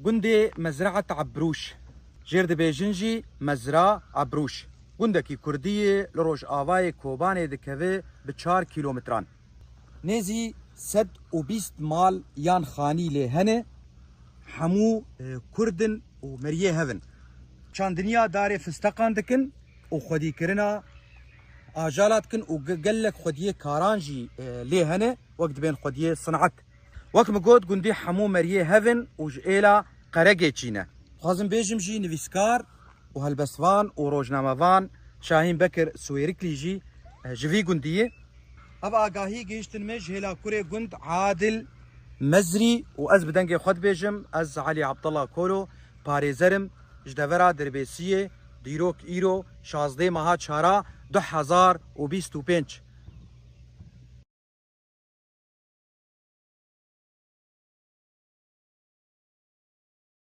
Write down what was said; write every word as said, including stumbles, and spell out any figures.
Gundê Mezraet Ebrûş, jêr dibêjin jî Mezra Ebrûş. Gundekî kurdî ye, li rojavayê Kobanê dikeve bi çar kîlometran. Nêzî sed û bîst mal yan xanî lê hene, hemû, e, kurd in û meriyê hev in. Çandiniya darê fisteqan dikin û xwedîkirina ajala dikin û ge-, gelek xwediyê karan jî, e, lê hene, wek dibên xwediyê sinat. Wek min got, gundî hemû meriyê hev in û ji êla Qeregê çî ne. Dixwazim bêjim jî nivîskar û helbestvan û rojnamevan Şahîn Bekir Swêriklî jî, e, ji vî gundî ye. Ev agahî gihiştin me ji hêla kurê gund Adil Mezrî û ez bi dengê xwe dibêjim, ez Elî Abdullah Kolo, parêzer im ji devera Dirbêsiyê, dîrok îro şazdeh meha çara du hezar û bîst û pênc.